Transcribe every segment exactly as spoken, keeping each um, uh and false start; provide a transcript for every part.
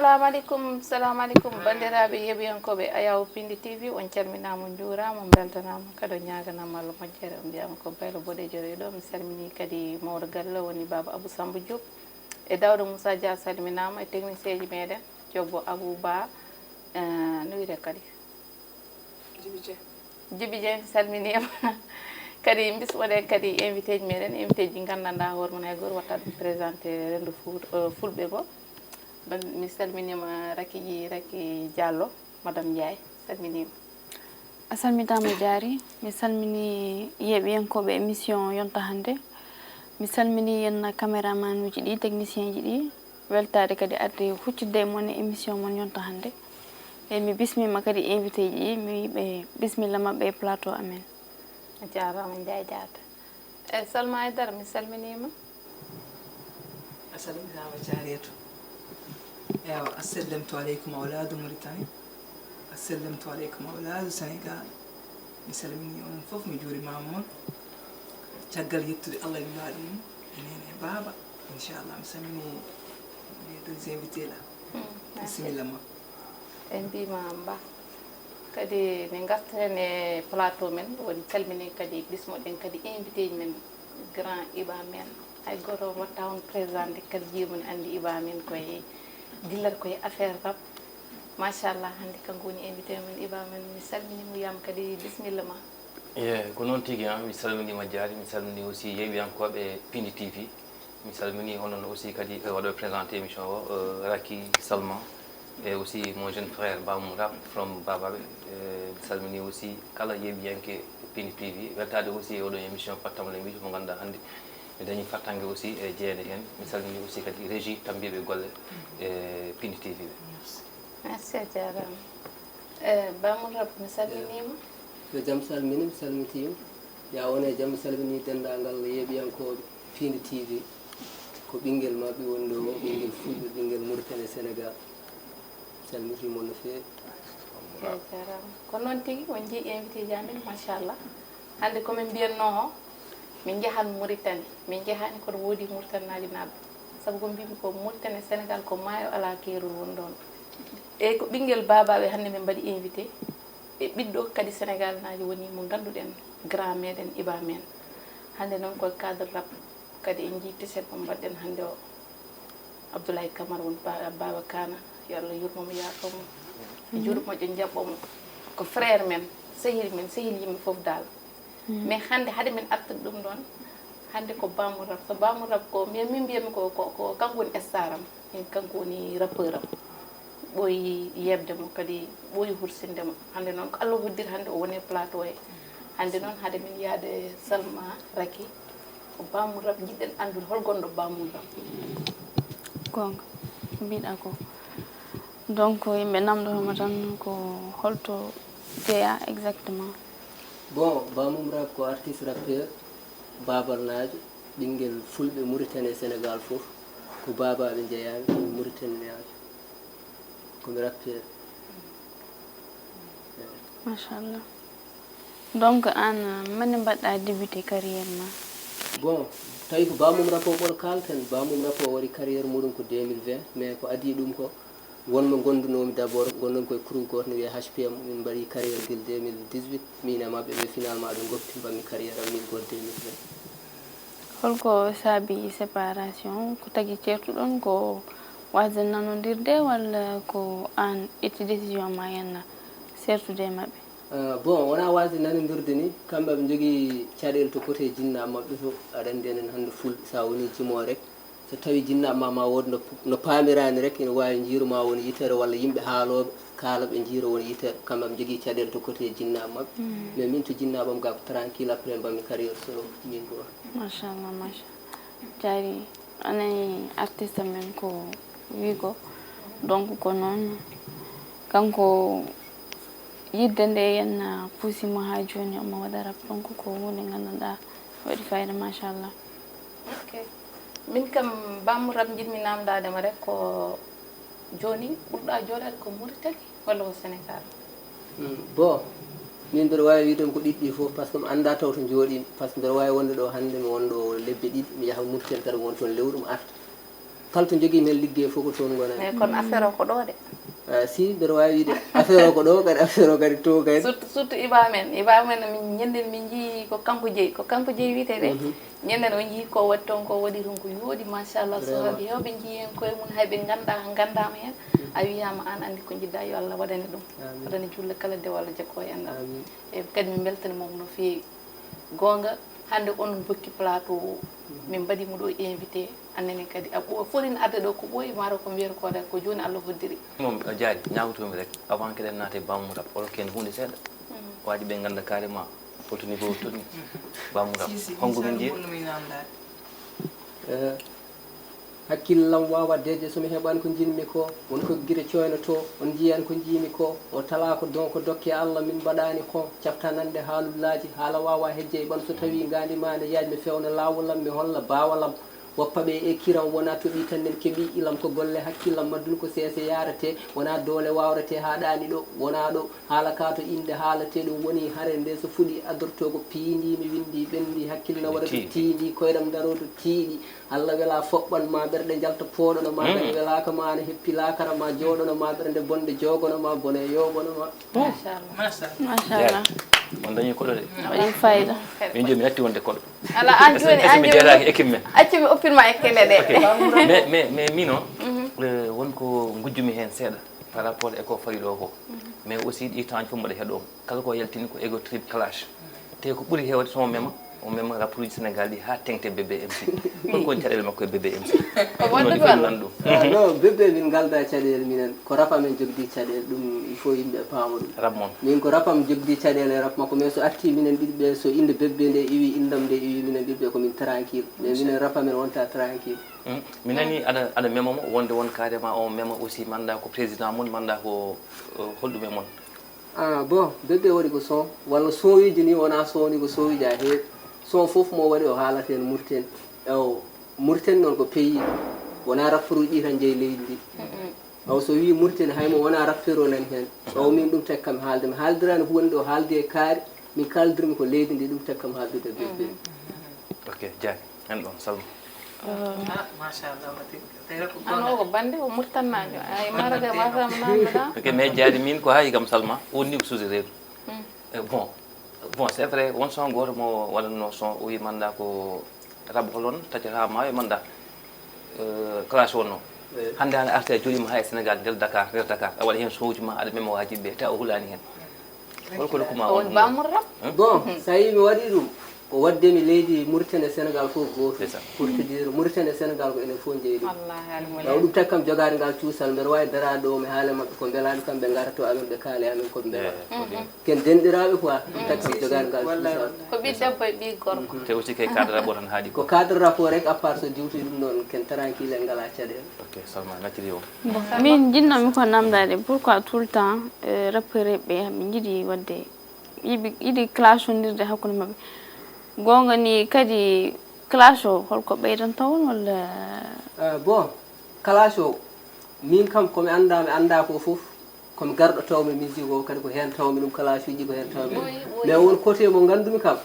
Salamu aleykum, salamu aleykum, banndiraaɓe yeeɓiyankooɓe Ayaw Pindi T V, on calminaama, on njuuraama, on mbeltanaama, kadi on ñaaganaama Allah moƴƴere, on mbiyaama ko baylo boɗeejo rewi ɗo. Mi salminii kadi mawɗo galle o, woni Baaba Abou Samba Diop, e Daouda Moussa Dia salminaama, e technicien ji meɗen, Jobo Abou Ba, eh, no wiyetee kadi? Jibi Dieng. Jibi Dieng, mi salminiima. Kadi mbismoɗen kadi invité ji meɗen, invité ji nganndanɗaa hoore mum hay gooto watta ɗum présenté renndo Fuuta, eh, Fulɓe ngo. Donc, mi salminiima Racky, Racky Diallo, Madame Ndiaye, salminiima. A salmitaama Diary, mi salmini yeeɓiyankooɓe émission yonta hannde. Mi salmini yenna caméraman uji ɗi, technicien ji ɗi. Weltaade kadi arde huccitde e mon e émission mon yonta hannde. E mi bismiima kadi invité ji ɗi, mi wiiɓe bismilla maɓɓe e plateau amen. A jaaraama, Ndiaye Diatta. E Salma Aidara, mi salminiima. A salminaama, Jaariyatu. Ewa, assallamtu aleykum awlaadu Muritani. Assallamtu aleykum awlaadu Senegaal. Mi salminii on fof, mi juurimaama on. Caggal yettude Allah e nulaaɗo mum, e neene e baaba, inchallah, mi salminii les deux invités là. Hmm, merci. Bisimilla ma. En mbiima mba. Kadi min ngartiren e plateau men, woni calmini kadi bismoɗen kadi invité ji men, grand Iba men. Hay gooto watta on présenté, kala jiiɗo mum anndi Iba men koye dillata koye affaire rap. Machallah, hannde kanko woni invité men, Iba men, mi salmini mo, wiyama kadi bisimilla ma. Ye, ko noon tigi, ah, mi salminiima Diary, mi salmini aussi yeeɓiyankooɓe Pindi T V. Mi salmini onon aussi kadi, eh, waɗooɓe présenté émission o, eh, Racky, Salma, et aussi mon jeune frère Bamou Rap from Babaɓe. Eh, mi salmini aussi kala yeeɓiyanke Pindi T V. Weltaade aussi e oɗo émission Pattamle Mbiɗo mo ngannduɗaa hannde mi dañi fattange aussi e jeyeede heen. Mi salmini aussi kadi régie tambiiɓe golle e Pindi T V ɓe. Merci. Merci, a jaaraama. Eh, Bamou Rap, mi salminiima. Yo jam salmine, mi salmitiima. Ya won e jam, mi salmini denndaangal yeeɓiyankooɓe Pindi T V. Ko ɓinngel maɓɓe woni ɗo, ɓinngel Fulɓe, ɓinngel Mauritanie, Sénégal. Mi salmitiima on no feewi. A jaaraama. Ko noon tigi, on njii invité ji amen, machallah. Hannde ko min mbiyatnoo o, min njahan Mauritanie, min njahaani koto woodi Mauritanie naajo naatɓe. Sabu ko mbimi ko Mauritanie e Sénégal ko maayo alaa keerol woni ɗoon. Eyi, ko ɓinngel Babaɓe hannde min mbaɗi invité, e ɓiɗɗo kadi Sénégal naajo woni mo ngannduɗen, grand meɗen Iba men. Hannde noon ko e cadre rap, kadi en njii tiset mo mbaɗɗen hannde o. Abdoulaye Camara woni ba-, Baba Kana, yo Allah yurmo mo, yaafo mo. Juuɗe moƴƴo jaɓɓo mo. Ko frère men, sehil men, sehil yimɓe fof daal. Mais hannde, hade min artude ɗum ɗoon, hannde ko Bamou Rap. So Bamou Rap ko, min, min mbiyatmi ko, ko, ko kanko woni star am, min kanko woni rappeur am. Ɓooyi yeeɓde mo, kadi ɓooyi hursinde mo. Hannde noon ko Allah hoddiri hannde o woni e plateau he. Hannde noon hade min yahde Salma Racky, ko Bamou Rap njiɗɗen anndude hol gonɗo Bamou Rap. Goonga, ko mbiɗa ko. Donc, yimɓe namndotoma tan ko holto jeyaa exactement? Bon, Bamou Rap ko artiste rappeur, babalnaajo, ɓinngel Fulɓe Mauritanie e Sénégal fof. Ko Babaɓe njeyaa, ko Mauritanienaajo. Ko mi rappeur. Machallah. Donc, aan, mande mbaɗɗa débuté carrière ma? Bon, tawi ko Bamum Rap o ɓol kalten, Bamum Rap o waɗi carrière muɗum ko deux mille vingt, mais ko adii ɗum ko wonmo ngondunoomi d'abord, ngonnomi koye crew gooto ne wiyee H P M, min mbaɗi carrière gila deux mille dix-huit, min e maɓɓe, mais finalement ɓe ngoppi, mbaɗmi carrière am min gooto deux mille vingt. Holko saabi séparation? Ko tagi ceertuɗon, ko waasde nanondirde, walla ko aan ƴetti décision ma yenna seertude e maɓɓe? Ah, bon, wonaa waasde nanondirde ni, kamɓe aɓe njogii caɗeele to côté jinnaaɓe maɓɓe to, aɗa anndi enen hannde Fulɓe, so a wonii jimo rek, so tawii jinnaaɓe ma, ma wood no, no paamiraani rek, ina waawi njiiro ma won yitere walla yimɓe haalooɓe kaala ɓe njiiro won yitere, kamɓe aɓe njogii caɗeele to côté jinnaaɓe maɓɓe. Mais min to jinnaaɓe am ga ko tranquille, après mbaɗmi carrière solo, min ko. Machallah, machallah. Jaari, anani artiste men ko Wigo. Donc ko noon, kanko yidde nde yenna puusi mo haa jooni omo waɗa rap. Donc ko huunde nganndanɗaa waɗi fayida, machallah. Ok. Min kam, Bamum Rap njiɗmi naamndaade ma rek ko jooni ɓurɗa jooɗaade ko Mauritanie walla ko Sénégal? Hmm, bon, min mbiɗa waawi wiide ko ɗiɗi ɗi fof, par ce que mi anndaa taw to njooɗii, par ce que mbiɗa waawi wonde ɗo hannde, mi won ɗo lebbi ɗiɗi, mi yaha Mauritanie kadi mi won toon lewru, mi arta. Kala to njogii men liggey fof ko toon ngonaa. Mais kono affaire o ko ɗo de. Ah, si, mbeɗa waawi wiide affaire o ko ɗo kadi, affaire o kadi to kadi. Surtout, surtout Iba men. Iba men, min ñanden min njii ko kanko jeyi, ko kanko jeyi wiyetee de. Ñanden o njii ko waɗi toon ko, waɗi toon ko yooɗi, machallah, sohaaɓe heewɓe njii heen koye mum, hay ɓe nganndaa, nganndaama heen. A wiyaama aan anndi ko njiɗɗaa, yo Allah waɗane ɗum. Waɗane juulle kala dewal jaggo e enɗam. E kadi min mbeltaniima mo no feewi. Goonga, hannde on mbokki plateau o, min mbaɗii mo ɗo invité, annene kadi a ɓo-, fotin adde ɗo ko ɓooyi, maaro ko mbiyata ko ɗa, ko jooni Allah hoddiri. Mom, a jaari, ñaagotoomi rek, avant keɗen naata e Bamouda, olo ken huunde seeɗa. Waaji ɓe ngannda carrément, holto niveau o tolni. Bamouda, hongo min njiya? Hakkille am waawaa deeƴde so mi heɓaani ko njiɗmi koo. Won ko gite cooynotoo, on njiyaani ko njiimi koo. O talaa ko don ko dokke Allah min mbaɗaani kon. Caftanannde haalullaaji, haala waawaa hejje e ɓan so tawii ngaandi maa ne yaaj mi fewna laawol am, mi holla baawal am. Woppa ɓe e kiram, wonaa toɓi tan nen keɓi ilam, ko golle hakkillam maddun ko seese yaaretee, wonaa doole waawretee haaɗaani ɗo, wonaa ɗo. Haala kaa to innde haalatee ɗum woni hare nde so fuɗi adortoo ko piindi mi winndi ɓenndi hakkille na waɗa to tiiɗi koyɗam daroo to tiiɗi. Allah welaa foɓɓan ma ɓerɗe njalta pooɗono ma ɓerɗe welaaka ma ana heppi laakara ma jooɗono ma ɓernde bonde joogono ma bone yooɓono ma. Machallah. On dañi koɗo de. Waɗi fayida. Min joni mi natti wonde koɗo. Ala an joni an joni. Accu mi oppin ma e kene de. Mais mais mais mino won ko gujjumi hen seeɗa par rapport e ko fawi ɗo ko. Mais aussi ɗi temps fof mbaɗa heɗo. Kala ko yaltini ko ego trip clash. Te ko ɓuri heewde so o mema, o mema rapperuuji Sénégal ɗi haa teŋti e Bébé M C. Hol ko woni caɗeele makko e Bébé M C? Ko wonde ko nan ɗum. Non, Bébé min ngalda caɗeele minen. Ko rap amen jogdi caɗeele ɗum il faut yimɓe paama ɗum. Rap mon. Min ko rap am jogdi caɗeele e rap makko mais so arti minen ɗiɗi ɓe so innde Bébé nde iwi inndam nde iwi minen ɗiɗi ɓe ko min tranquille. Mais minen rap amen wonta tranquille. Mi nani aɗa aɗa mema mo wonde won carrément o mema aussi manda ko président mon manda ko holɗum e mon. Ah bon, Bébé waɗi ko son walla son uji ni wona son ni ko son uji ha heewi. Son fof mo waɗi o haalata hen Mauritanie. Ewo, Mauritanie noon ko pays wona rappeur uji ɗi tan jeeyi leydi ndi. Ewo so wi Mauritanie hay mo wona rappeur o nani hen. Ewo min ɗum tagi kam haalde mi haaldirani ko woni ɗo haaldi e kaari. Min kaldirmi ko leydi ndi ɗum tagi kam haaldude Bébé. Ok, jaari. An ɗon, Salma. Ah, machallah, ma tigga. Tera ko Ano ko bande o murtannaajo. Ay maraga ma fam nan da. Ok, mais jaari min ko hayi kam Salma, wonni ko suusi reedu. Eh, bon, bon, c'est vrai, won son gooto mo waɗanno son o wi manda ko rab holon tacca ha maayo manda. Eh, clash wonno. Hande hande arte a jooɗima ha e Sénégal nder Dakar, nder Dakar. A waɗa hen son uji ma aɗa mema wajiɓe, taw o hulani hen. Holko ɗo kuma on woni bamurram? Bon, so a yii mi waɗi ɗum, ko waɗde mi leydi Mauritanie e Sénégal fof gooto. Pour te dire, Mauritanie e Sénégal ko enen fof njeyi ɗum. Wallahi aɗa moni. Taw ɗum tagi kam jogaade ngal cuusal, mbeɗa waawi daraade ɗo mi haala e maɓɓe ko mbelaami kam, ɓe ngara to amen ɓe kaala e amen ko ɓe mbelata. Ken denɗiraaɓe quoi, ɗum tagi kam jogaade ngal cuusal. Ko ɓii debbo e ɓii gorko. Te aussi kay cadre rapport tan haaɗi ko. Ko cadre rapport rek, à part so diwti ɗum ɗon, ken tranquille en ngalaa caɗeele. Ok, Salma, nattiri o. Min jinnoomi ko namdaade pourquoi tout le temps rappeur ɓe ɓe njiɗi waɗde yiɗi clash ondirde hakkunde maɓɓe. Goonga ni kadi clash o holko ɓeydanta on walla? Bon, clash o min kam komi anndaa mi anndaa ko fof. Komi garɗo tawmi musique o kadi ko heen tawmi ɗum clash uji ko heen tawmi ɗum. Mais won côté mo nganndumi kam.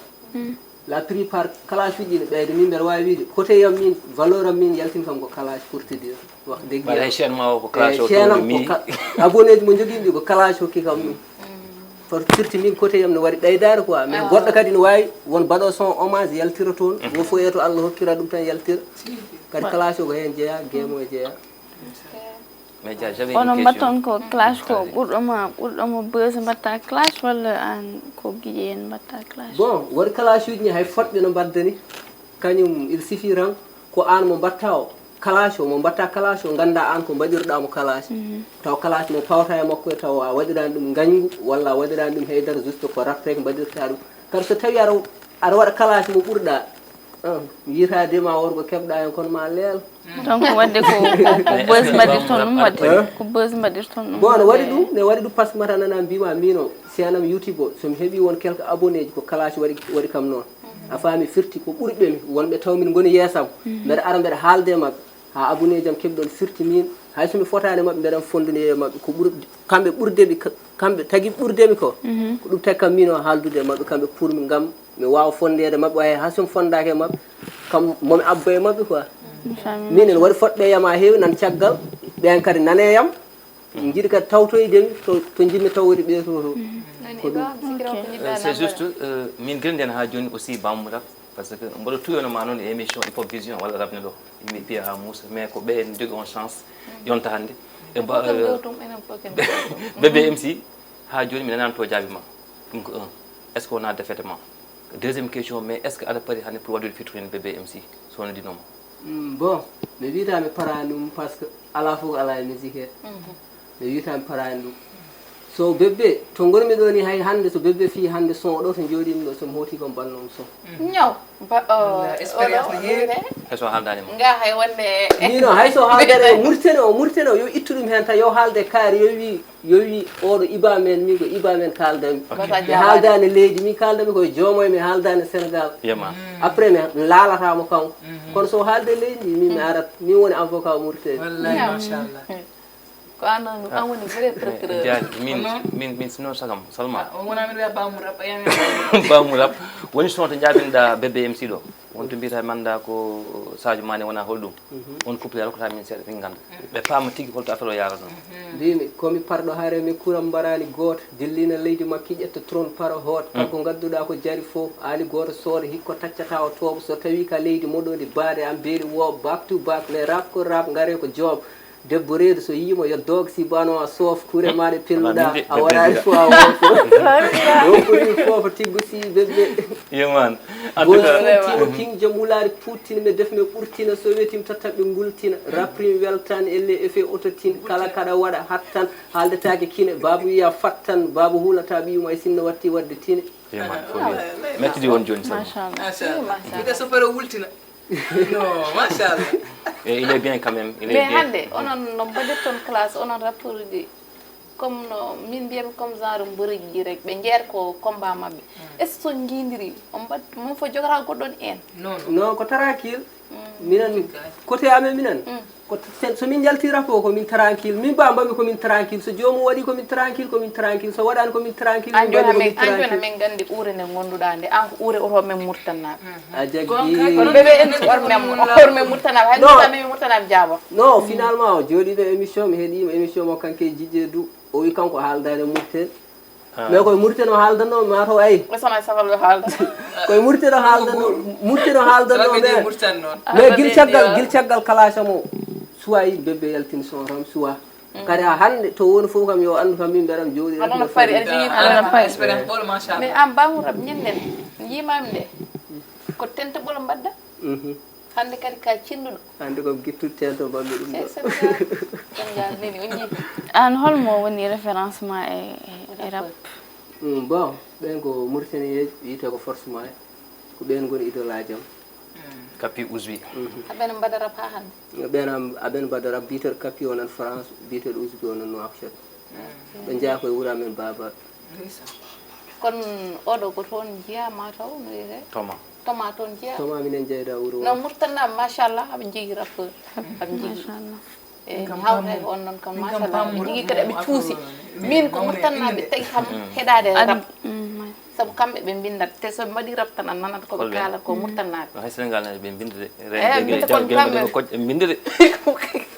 La plupart clash uji ne ɓeyde min mbeɗa waawi wiide côté yam min valeur am min yaltin kam ko clash pour te dire. Wax dëgg yàlla. Chaîne ma o ko clash o chaîne am ko abonné ji mo jogimi ɗi ko clash hokki kam ɗum. Par surtout min côté yam no waɗi ɓeydaare quoi mais goɗɗo kadi no waawi won baɗo son hommage yaltira toon. Wo fof yeto Allah hokkira ɗum tan yaltira. Kadi clash o ko heen jeeya game o jeeya. Kono mbatton ko clash ko ɓurɗo ma ɓurɗo mo buzz mbatta clash walla an ko giƴe en mbatta clash? Bon, won clash uji ni hay fotɓe no mbaddani. Kañum il suffit tan ko an mo mbatta o clash o mo mbatta clash o ganda an ko mbaɗirɗa mo clash. Taw clash mo pawta e makko e taw a waɗirani ɗum gañgu walla a waɗirani ɗum haydara juste ko rap rek mbaɗirta ɗum. Kadi so tawi aɗa aɗa waɗa clash mo ɓurɗa. Yiitaade ma worgo keɓɗa hen kono ma leel. Donc wadde ko ko buzz mbaɗirton ɗum wadde ko buzz mbaɗirton ɗum. Bon no waɗi ɗum ne waɗi ɗum par ce que mata nana mbima min o chaîne am YouTube o somi heeɓi won quelques abonné ji ko clash waɗi waɗi kam noon. A faami firti ko ɓurɓe mi wonɓe taw min ngoni yeesam. Mbeɗa ara mbeɗa haalde e maɓɓe ha abonné ji am keɓi ɗon firti min hay somi fotaani e maɓɓe mbeɗa fondini e maɓɓe ko ɓuri kamɓe ɓurdeɓe kamɓe tagi ɓurdemi ko. Ko ɗum tagi kam min o haaldude e maɓɓe kamɓe pour mi ngam mi waawa fondeede maɓɓe waaye hay somi fondaaki e maɓɓe kam momi abba e maɓɓe quoi. Minen waɗi fotɓe yam haa heewi nan caggal, ɓeen kadi nane yam, njiɗi kadi tawtoyde mi to, to njiɗmi tawde ɓee to. To. Ko ɗum. C'est juste, euh, min gila nden haa jooni aussi bammu rap, parce que mboɗo tuyono ma noon e émission Hip Hop Vision walla rap ne ɗo, yimɓe piya haa muusa, mais ko ɓe en jogi on chance yonta hannde. E ba Bébé M C, haa jooni mi nanaani to jaabi ma. Ɗum ko un. Est-ce que wonaa défaitement? Deuxième question, mais est-ce que aɗa pari hannde pour waɗude featuring Bébé M C so wonno dinoma? Mm, bon, mi wiyata mi paraani ɗum parce que alaa fof ko alaa e musique he. Mi wiyata mi paraani ɗum. So Bébé, to ngonmi ɗo ni hay hannde so Bébé fii hannde son o ɗo to njooɗimi ɗo so mi hooti ko mi ɓanno ɗum son. Ñaw. Expérience no heewi. Hay so haaldaani ma. Nga hay wonde. Ni no hay so haaldere o Murtene o Murtene o yo ittu ɗum heen tan yo haalde kaari yo wi yo wi oɗo iba men min ko iba men kaaldanmi. Mi haaldaani leydi min kaaldanmi koye joomoye mi haaldaani Sénégal. Après mi laalata mo kanko. Kono so haalde leydi ndi min mi arat min woni avocat Murtene. Wallay machallah. Ko an an an woni vrai procureur. Jaadi min min min sino sagam Salma. On wona min wiya bammu rap a yami. Bammu rap. Woni sino to jaabinɗa Bébé M C ɗo. Won to mbiyata manda ko Sadio Mané wona holɗum. On couple alkota min seeɗa min ganda. Ɓe paama tigi holto affaire o yarata ɗon. Mbimi komi parɗo hare mi kuram mbarani goto dillina leydi makki ƴetta trône para hoot kanko gadduɗa ko jari fof aali goto sooda hikko taccata o tooɓo so tawi ka leydi moɗodi baade am beeli wooɓ back to back mais rap ko rap ngare ko joob. Debbo reedu so yiimo yo doog si bano a soof kure maɗa pelluɗa a waɗani fo a wonko wonko ɗum foofa tiggo si bebbe. Yeman. Gol fuutima king jom wulaari puutina ɓe def ɓe ɓurtina so wetima tattaɓe gultina raprim weltan elle effet autotine kala kaɗa waɗa hattan haaldetake kine baaba wiya fattan baaba hulata ɓiyum ay sinno watti wadde tine. Yeman. Mettidi on joni salma. Machallah. Ide sofere wultina. No machallah. Et il est bien quand même. Il est mais bien. Hande onon no mbaɗirton classe onon rapport uji comme no min mbiyami comme genre mboroji ɗi rek ɓe jeer ko combat maɓɓe. Est ce que so jiidiri on mbaɗ mon fof jogata goɗɗon en? Non non. Non ko tarakil. Minen côté amen minen. Ko somin njalti rapport ko min tranquille min ba mbami ko min tranquille so jomum waɗi ko min tranquille ko min tranquille so waɗani ko min tranquille. An joni hamin gandi ure nde gonduɗa nde an ko ure oto men murtannaɓe. A jaggi. Kono ɓeɓe en orme orme murtannaɓe hay murtannaɓe murtannaɓe jaabo. Non finalement o jooɗiɗo émission mi heeɗima émission mo kanke jijje du o wi kanko haaldani e murten. Mais koye Mauritanie o haaldanno ma taw ay. Ko sama safal o haalda. Koye Mauritanie o haaldanno Mauritanie o haaldanno mais mais gil caggal gil caggal kalasa mo suwa yi bebbe yaltin son ram suwa. Kadi ha hande to woni fof kam yo andu kam min mbeɗam jooɗi. Hono no fari aɗa jogui hono no fari expérience ɓolo machallah. Mais an bamouram ñinnen jimami nde ko tenta ɓolo mbadda. Hannde kadi ka cinduɗo. Hannde ko gittude teento balle ɗum ɗo. Senegal nini on jii. An holmo woni référence ma e e rap? Bon, ɓen ko Mauritaniyeeɓe wiyetee ko forcement ko ɓen ngoni idolaaji am. Kapi Ouzbi. Aɓen mbaɗa rap haa hannde? Ɓen am aɓen mbaɗa rap biyeteeɗo Kapi o nan France, biyeteeɗo Ouzbi o nan Nouakchott. Ɓe njeyaa ko e wuro amen baaba. Kono oɗo ko toon jeyaa ma taw no wiyetee? Toma. Toma toon jeyaa. Toma minen jeyda wuro. No murtannaɓe machallah aɓe jogui rappeur aɓe jogui. Machallah. E mi hawta e on noon kam machallah mi jogui kadi aɓe cuusi. Min ko murtannaɓe tagi kam heɗade rap. Sabu kamɓe ɓe mbindat te soɓe mbaɗi rap tan a nanat koɓe kalat ko murtannaɓe. Hay Sénégal nani ɓe mbindde. Eyi mbinde kono kamɓe ɓe mbindde.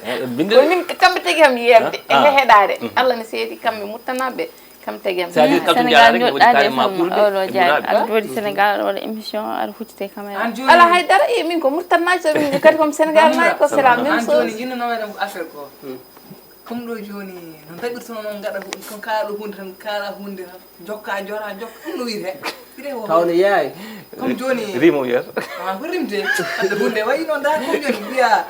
Ɓe mbindde. Ko min kamɓe tagi kam yiyamde e he heɗade Allah ne seedi kamɓe murtannaɓe. Kam tegem. C'est-à-dire kaltum jaara rek woni carrément ɓurɓe oɗo jaari aɗa jooɗi Sénégal aɗa waɗa émission aɗa huccite caméra. Ala hay dara i min ko murtannaji so min kadi comme Sénégal nayi ko c'est la même chose. Joni jinno nawere ko affaire ko. Comme ɗo joni no daɓirtono noon gaɗa ko kaala hunde tan kaala hunde tan jokka jora jokka ɗum no wiyete. Taw no yaay. Comme joni rimo wiyata. Ah ko rimde. Hande hunde wayi noon da comme joni mbiya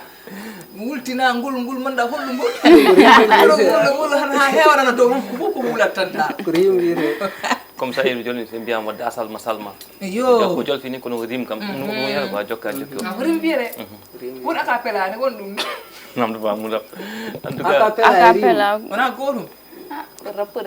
Wultina ngol ngol manda holɗo ngol. Ngol ngol hana ha hewarana dow ko fof ko wulat tan da. Ko rim wiyete. Comme ça iri joni so mbiyama wadde a salma salma. Yo. Ko jolfi ni kono ko rim kam ɗum ɗum wiyata quoi jokka jokki. Ko rim wiyete. Pour acapella ne won ɗum. Namdo ba mudam. En tout cas. Acapella. Wona gotum.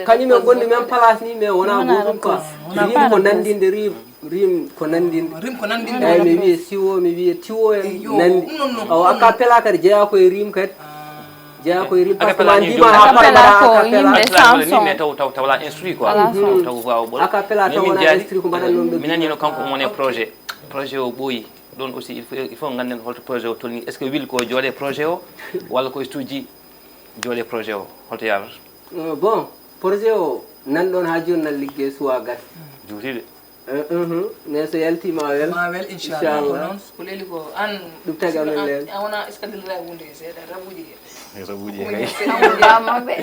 Kañum en gonɗi même place ni mais wona gotum quoi. Rim ko nandinde rim rim ko nandinde. Rim ko nandinde. Eyyi mi wiye siwo mi wiye tiwo en nandi. O acapella kadi jeeya ko e rim kadi. Jeeya ko e rim parce que ma ndima ha para mbaɗa acapella. Yimɓe chanson. Mais taw taw taw la instruit quoi. Taw taw wawa ɓola. Acapella taw wona instruit ko mbaɗan non ɗo. Mi nanino kanko mon e projet. Projet o ɓooyi. Ɗon aussi, il faut, il faut ngannden holto projet o tolni. Est-ce que wil ko jooɗe projet o, walla ko studio jooɗe projet o? Holto yarata? Euh, bon, projet o nan ɗon haa jooni nan liggey suwa gas. Juuti de. Mais so yalti ma wel. Ma wel, inchallah. Ko noon, ko leeli ko an. Ɗum tagi amen leeli. A wona escadrille hunde seeɗa, rabuji he. Rabuji he kay. Bamaɓe.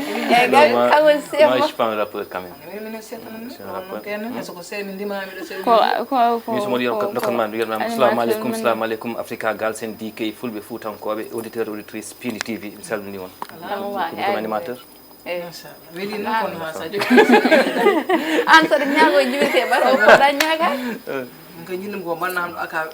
Egal kawol Moi, je suis pas un rappeur quand même. Minen minen seeɗa non. Ko noon tenen, parce que seeɗa min ndima mi ɗo seeɗa. Ko ko ko. Mi somo yiyam dokkan ma ndu yiyam salamu aleykum, salamu aleykum Africa Galsen, D K, fulɓe, fuutankooɓe, auditeur, auditrice, Pindi T V, mi salmini on. Ko ɗum animateur. Machallah. Weli non kono ma Sadio. An saɗa ñaago jiwirte ɓaɗo koɗa ñaaga. Ko jiɗɗum ko mbanna ham ɗo aka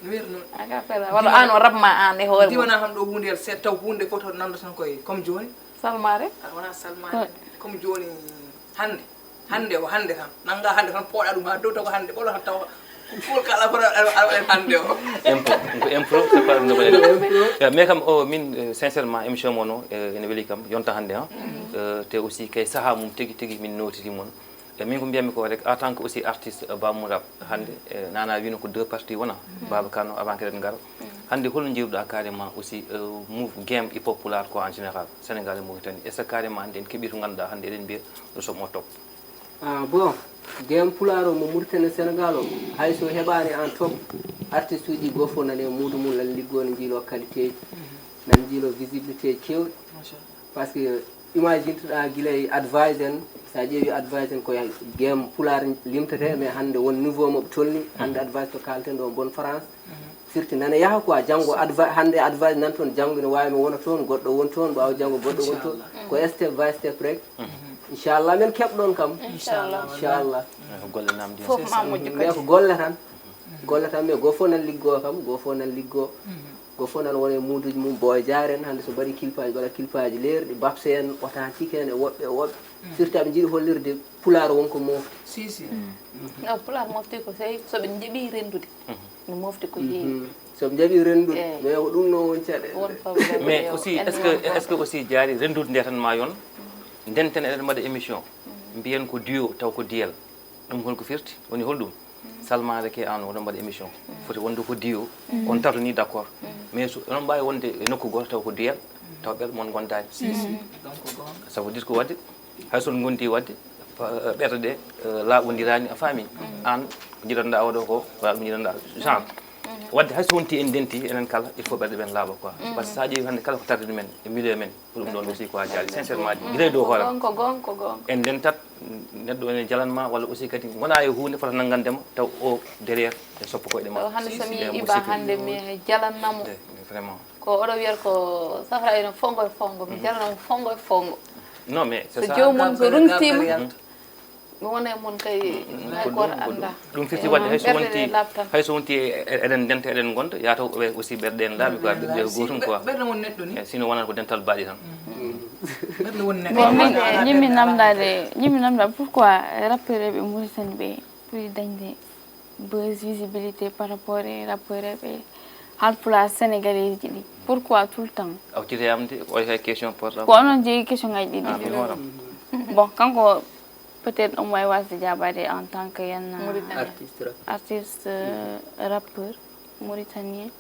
no wiyata noon. Aka fela wala an o rabma an e hoore. Diwana ham ɗo hunde yal seeɗa taw hunde fof taw nanndo tan koye comme jooni. Salmare. Aɗa wona salmare comme jooni hannde. Hannde o hannde tan nannga hannde tan pooɗa ɗum haa dow taw ko hannde ɓolo tan taw fof kala fof aɗa waɗa hannde o. Impro, ko impro, c'est pas ɗum ɗo. Mais kam o min sincèrement émission mon o ene weli kam yonta hannde han. Te aussi kay saha mum tigi tigi min notiti mon. E min ko mbiyatmi ko rek en tant que aussi artiste bamum rap hannde nana wino ko deux parties wona. Baba Kano avant que eɗen ngara. Hannde holno jiiruɗa carrément aussi move game hip hop pulaar quoi en général Sénégal e Mauritanie, est ce que carrément hannde en keeɓi to ngannduɗa hannde eɗen mbiya nous sommes au top? Ah bon, game pulaar o mo Mauritanie e Sénégal o hay so heɓaani en top, artiste uji goo fof nane muudo mum lan liggo ne njiilo qualité ji, nan njiilo visibilité ji keewɗi. Par ce que imagine toɗa gila e advice en, sa ƴeewi advice en koye game pulaar limtete, mais hannde won niveau moɓe tolni hannde advice to kalten ɗo bon France. Firti nana yaha quoi janngo adva hannde advice nan toon janngo ina waawi mi wona toon goɗɗo won toon ɓaawo janngo goɗɗo won toon. Ko step by step rek. Inchallah men keɓɗon kam. Inchallah. Inchallah. Ko golle namdi. Fof ma moƴƴu kadi. Mais ko golle tan. Golle tan mais goo fof nan liggoo kam goo fof nan liggoo. Goo fof nan wona e muuduuji mum Boy Diar en hannde so mbaɗi kilpaaji waɗa kilpaaji leerɗi Babse en authentique en e woɓɓe e woɓɓe. Firti aɓe njiɗi hollirde pulaar won ko mofti. Si si. No pulaar mofti ko sey soɓe njiɗi renndude. No mofti ko heewi. So ɓe njaɓi renndude mais ko ɗum noon woni caɗeele. Won problème. Mais aussi est ce que est ce que aussi jaari renndude nde tan ma yon ndenten eɗen mbaɗa émission mbiyen ko duo taw ko diyal. Ɗum holko firti woni holɗum? Salmare ke an oɗon mbaɗa émission foti wonde ko duo. On tato ni d' accord mais so oɗon mbawi wonde e nokku goto taw ko diyal taw ɓerɗe mon gondani. Ça veut dire ko wadde hay son gondi wadde ɓerɗe ɗe laaɓodirani a faami. An ko jiɗanɗa oɗo ko wala ɗum jiɗanɗa genre. Wadde hay so wonti en denti enen kala il faut ɓerɗe ɓen laaɓa quoi. Par ce que sa ƴeewi hannde kala ko tardi ɗumen e milieu men ko ɗum ɗon aussi quoi jaali sincèrement gila e dow hoore. Gonko gonko gonko. En dentat neɗɗo ene jalanma walla aussi kadi gona e hunde fota nanngandema taw o derrière e soppo koyɗe ma. Hannde somi yi iba hannde mi jalannamo. Vraiment. Ko oɗo wiyata ko safra eno fongo e fongo mi jalanamo fongo e fongo. Non mais c'est ça. So joomum so runtima. Mi wona e mon kay hay gooto annda. Ɗum firti waɗde hay so wonti hay so wonti eɗen ndenta eɗen ngonda yataw aussi ɓerɗe en laaɓi quoi ɓerɗe gootum quoi. Ɓerɗe won neɗɗo ni. Sino wonata ko dental baɗi tan. Ɓerɗe won neɗɗo. Bon min ñimmi namdade ñimmi namdade pourquoi rappeureɓe Mauritanie ɓe ɓuri dañde buzz visibilité par rapport e rappeureɓe halpulaar sénégalais ji ɗi pourquoi tout le temps? A hucciti yam de oy hay question portable. Ko onon jeeyi question ngaji ɗiɗi. Bon kanko peut être omo wawi wasde jaabade en tant que yen artiste rappeur mauritanien.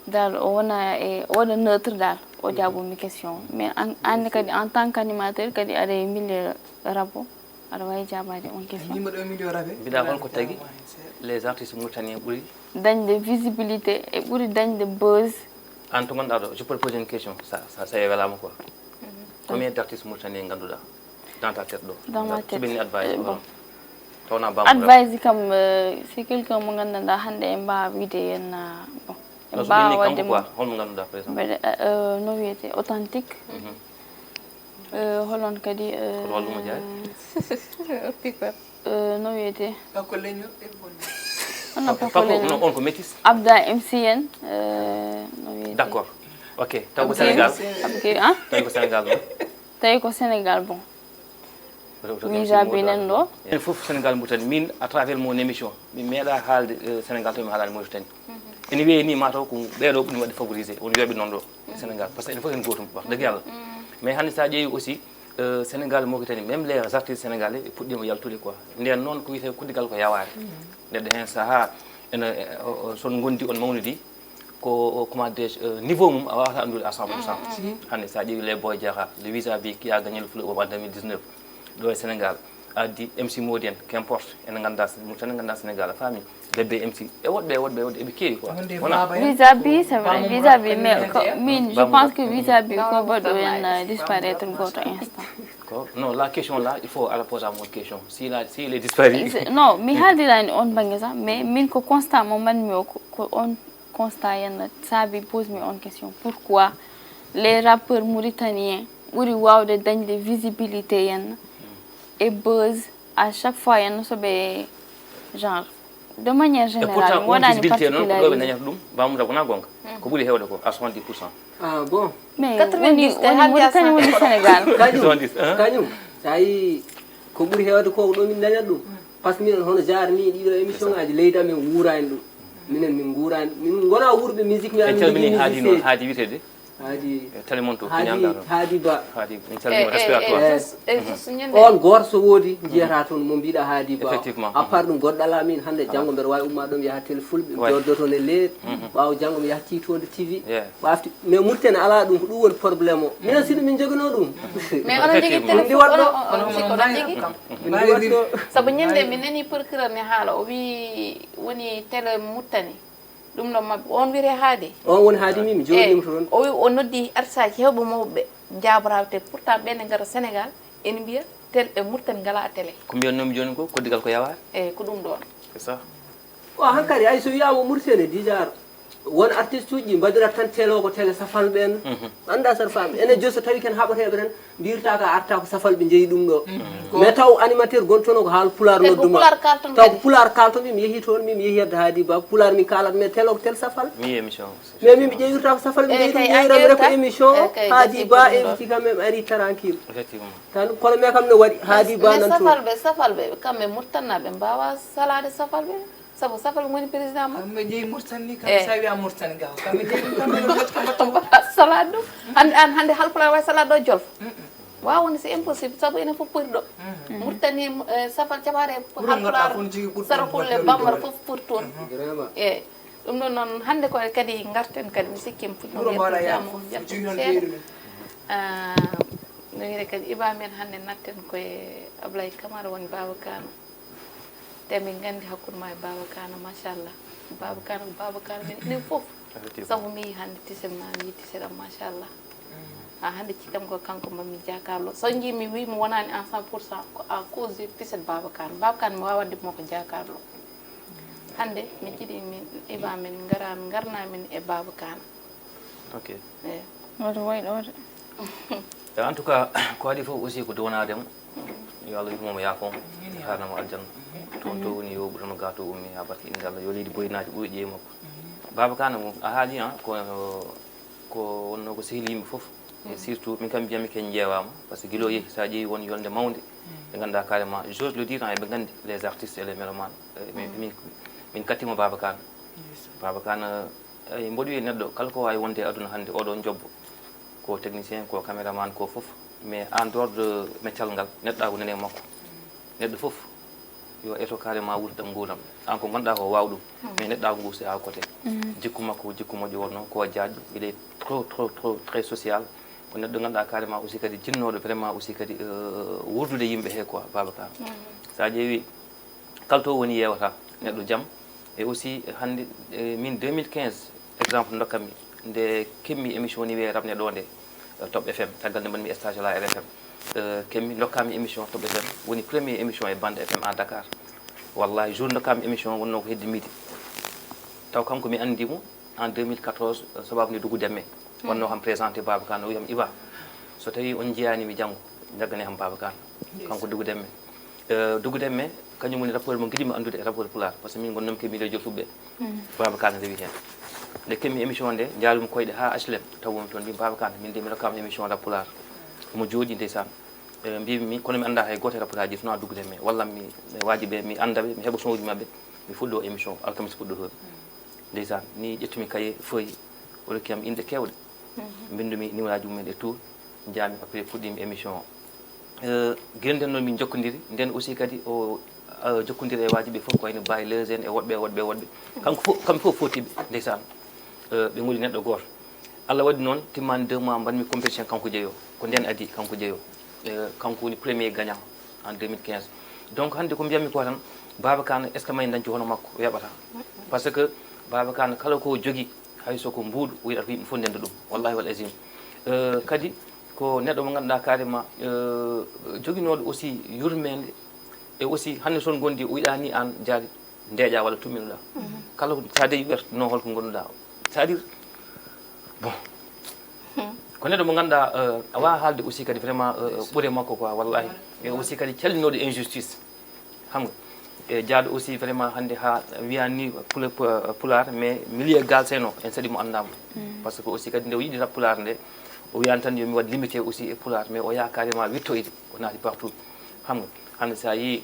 Dal o wona e o waɗa neutre dal o jaabumi question mais anne kadi en tant que animateur kadi aɗa e milieu rabo aɗa wawi jaabade on question. Mbiɗa holko tagi les artistes mauritaniens ɓuri dañde visibilité e ɓuri dañde buzz? An to gonɗa ɗo je peux poser une question sa sa sa welama quoi. Combien d' artistes mauritaniens ganduɗa dans ta tête ɗo? Dans ma tête. Soɓini advice bon. Tawna bamum advice kam c'est quelqu'un mo gandanɗa hande en mbawa wiide en bon en mbawa wadde mo. Holmo ganduɗa par exemple? Mbeɗa no wiyete authentique. Holon kadi? Ko hollumo jaari? Pick up. No wiyete? Pako leñol e bonde. Hono pako leñol? On ko métis. Abda M C N. No wiyete? D' accord. Ok taw ko Sénégal. Ok ah. Tawi ko Sénégal non. Tawi ko Sénégal bon. Min jaabinen ɗo. Enen fof Sénégal Mauritanie min à travers mon émission min meeɗa haalde Sénégal tawi mi haalani Mauritanie. Ene weeyi ni mataw ko ɓeeɗo ɓuri waɗde favorisé won yooɓe noon ɗo Sénégal par ce que enen fof en gootum wax dëgg yalla. Mais hannde sa ƴeewi aussi Sénégal Mauritanie même les artistes sénégalais ɓe puɗɗima yaltude quoi nden noon ko wiyete kuddigal ko yawaare. Neɗɗo heen saha Ene, eh, o- o- son gondi on mawnidi ko, comment dirais-je, euh, niveau mum a wawata andude à cent pour cent. Hande sa ƴeewi les boy jara, le visa bi qui a gagné le fleuve en deux mille dix-neuf ɗo e Sénégal, addi M C Modien, qu'importe, ene ganda mo tan ganda Sénégal a faami. Bébé M C e woɗɓe e woɗɓe e woɗɓe eɓe keewi quoi. Wonde wona baba en. Visa bi, c'est vrai, visa bi, mais ko min je pense que visa bi ko baɗo en disparaître goto instant. Ko non, la question là il faut ala poser mon question si la si il est disparu. Non, mi haaldirani on bangge sax, mais min ko constat mo mbanmi o ko- ko on constat yenna saabi pose mi on question, pourquoi les rappeurs mauritaniens ɓuri wawde dañde visibilité yenna e buzz à chaque fois yenna soɓe genre de manière générale mi waɗani particularité. Noon ko ɗo ɓe dañata ɗum bamouda wona gonga, ko ɓuri hewde ko à soixante-dix pour cent. Ah bon. Mais woni woni Mauritanie woni Sénégal. Kañum kañum sa yi ko ɓuri hewde ko ɗo min dañata ɗum. Par ce que miɗen hono jarni ɗiɗo émission ngaji leydi amen wuurani ɗum. Minen min guurani min gona wuurɓe musique mi en calmini haadi noon haadi witede haadi e télé mon to haadi haadi ba haadi min calmini respect à toi. On goto so woodi jiyata toon mo mbiɗa haadi ba. Effectivement. À part ɗum goɗɗo ala min hannde janngo mbeɗa wawi umma ɗo mi yaha télé fulɓe mi joddo toon e leer ɓawo janngo mi yaha tiitoonde T V. Ɓafti mais murtene ala ɗum ko ɗum woni probléme o minen sino min jogino ɗum. Mais onon jogii télé ndi waɗɗo. Onon jogii kam. Sabu ñande mi nani procureur ne haala o wi woni télé muttani ɗum ɗo mabɓe on wiyete haadi. On woni haadi min mi joɗima toon o wi o noddi arsaji hewɓe mawɓe jaabora te pourtant ɓen ne gara Sénégal ene mbiya tel e muttani ngala télé. Ko mbiyatnomi joni ko koddigal ko yawa. Eyyi ko ɗum ɗon. C'est ça. Ko hankadi hay so wiyama murtene dijar won artiste uji ɗi mbaɗirat tan télé o ko télé safal ɓen. Anda sar fami ene jo so tawi ken haɓateɓe tan mbirta ka arta ko safal ɓe jeeyi ɗum ɗo. Mais taw animateur gontono ko haal pular nodduma taw ko pular kalton mi mi yeehi toon mi mi yeehi yedde haadi ba ko pular min kalat mais télé o ko télé safal. Mi émission. Mais min mi ƴeewirta ko safal mi jeeyi ɗum ƴeewirami rek ko émission haadi ba inviti quand même ari tranquille. Effectivement. Tan kono mais kam no waɗi haadi ba nan toon. Safal ɓe safal ɓe kamɓe murtannaɓe mbawa salade safal ɓe. Sabu safal woni président ma. Kamɓe jeeyi Mauritanie ni kamɓe sa wiya Mauritanie gaw kamɓe jeeyi ɗum kamɓe ɗum kamɓe to mbaɗa salade ɗum. Hannde an hannde halpulaar wawi salade ɗo jolfo. Wawa woni c'est impossible sabu enen fof poti ɗo. Mauritanie safal caɓare halpulaar sara kulle bambara fof poti toon. Eyyi ɗum ɗon noon hannde ko kadi garten kadi mi sikki mi fuɗɗo yettude mo jatto seeɗa. No wiyde kadi iba men hannde natten koye Ablaye Camara woni Baba Kano. Te min nganndi hakkunde ma e Baba Kano machallah. Baba Kano ko Baba Kano min enen fof. Sabu mi yii hannde tiset ma mi yii tiset am machallah. Ha hannde cikkam ko kanko mbaɗmi jakarlo so njii mi wii mi wonaani en cent pour cent ko à cause de tiset Baba Kano. Baba Kano mi wawa waɗde mo ko jakarlo. Hannde mi jiɗi min iba min ngara ngarna min e Baba Kano. Ok. Eyi. Woto woy ɗo de. E en tout cas ko waɗi fof aussi ko duwanaade mo. Yo Allah yurmomo yaafo mo harnamo aljanna. Toon to woni yo ɓurano ga to ummi ha barke innde Allah yo leydi boyinaaji ɓuuri ƴeewi makko. Baba Kano mo a haali an ko ko wonno ko sehli yimɓe fof. E surtout min kam mbiyami ken jeewama par ce que guilo yeehi sa ƴeewi won yolde mawde ɓe ganduɗa carrément j'ose le dire en eɓe gandi les artistes et les mélomanes. Min min kattimo Baba Kano. Baba Kano. Eyi mboɗo wiya neɗɗo kala ko wawi wonde e aduna hannde oɗo jobbo ko technicien ko caméraman ko fof mais en dehors de meccal ngal neɗɗagu nene makko. Neɗɗo fof yo eto carrément wuurtam nguuram an ko gonɗa ko waw ɗum. Mais neɗɗagu ngu c'est à côté. Jikku makko ko jikku moƴƴo wonno ko jaajɗo il est trop trop trop très social. Ko neɗɗo ganduɗa carrément aussi kadi jinnoɗo vraiment aussi kadi wuurdude yimɓe he quoi Baba Kano. Sa ƴeewi kala to woni yewata neɗɗo jaam. E aussi hannde min deux mille quinze exemple dokkatmi nde keɓmi émission ni wiyee rap ne ɗo nde Top F M caggal nde mbaɗmi stage la R F M. Keɓmi dokkami émission Top F M woni premier émission e bande F M à Dakar. Wallahi jour dokkami émission wonno ko hedde midi taw kanko mi anndi mo en deux mille quatorze sababu nde dugu demme wonno kam présenté Baba Kano o wiyam Iba so tawi on jiyani mi janngo jaggane ham Baba Kano. Kanko dugu demme. Dugu demme kañum woni rappeur mo giɗimi anndude e rappeur pulaar par ce que min gonnoomi ke milieu jolfuɓe. Baba Kano rewi heen. Nde keɓmi émission nde njaarumi koyɗe haa H L M tawomi toon mbi Baba Kano min de mi rokkaama émission rap pulaar. Omo jooɗi ndeysaan. Mbimi kono mi annda hay gooto e rappeur aji sona dugu demme walla mi waaji ɓe mi annda ɓe mi heɓa sonuji maɓɓe. Mi fuɗɗo émission alkamisa fuɗɗotoomi. Ndeysaan ni ƴettumi kaye feuille o rokkiyam inɗe keewɗe. Mbinndumi numéroji mumen e tout. Njaami après puɗɗimi émission o. Gila nden noon min jokkodiri nden aussi kadi o euh, jokkondire e waajiɓe fof, ko wayno Baye Leuse en e woɗɓe, e woɗɓe, e woɗɓe. Kanko fof, kamɓe fof footiiɓe, ndeysaan. Euh, ɓe ngoni neɗɗo gooto. Allah waɗi noon, timmaani deux mois, mbaɗmi compétition kanko jeyo. Ko ndeen adii kanko jeyo. Euh, kanko woni premier gagnant en deux mille quinze. Donc, hannde ko mbiyatmi ko tan, Baaba Kaana, est-ce que may dañcu hono makko? O yaɓataa. Parce que Baaba Kaana, kala ko o jogii, hay so ko mbuuɗu, o yiɗata ko yimɓe fof ndenda ɗum. Wallahi wal azim. Euh, kadi ko neɗɗo mo ngannduɗaa carrément, euh, joginooɗo aussi yurmeende, e aussi hannde so on ngondi, o yiɗaa ni aan jaari ndeeƴaa walla tumminoɗaa. Kala ko, so a dañii wertano hol ko ngonduɗaa. C'est-à-dire, bon, ko neɗɗo mo ngannduɗaa, euh, a waawaa haalde aussi kadi vraiment, euh, ɓure makko quoi, wallahi. E aussi kadi callinooɗo injustice. Xam nga? E jaaɗo aussi vraiment hannde haa wiyaa ni pula-, pu-, pulaar, mais milieu galsen o, en saɗi mo anndaama. Parce que aussi kadi nde o yiɗi rap pulaar nde, o wiyaani tan yo mi waɗ limité aussi e pulaar, mais o yaha carrément wittoyde, o naati partout. Xam nga? Hannde so a yii,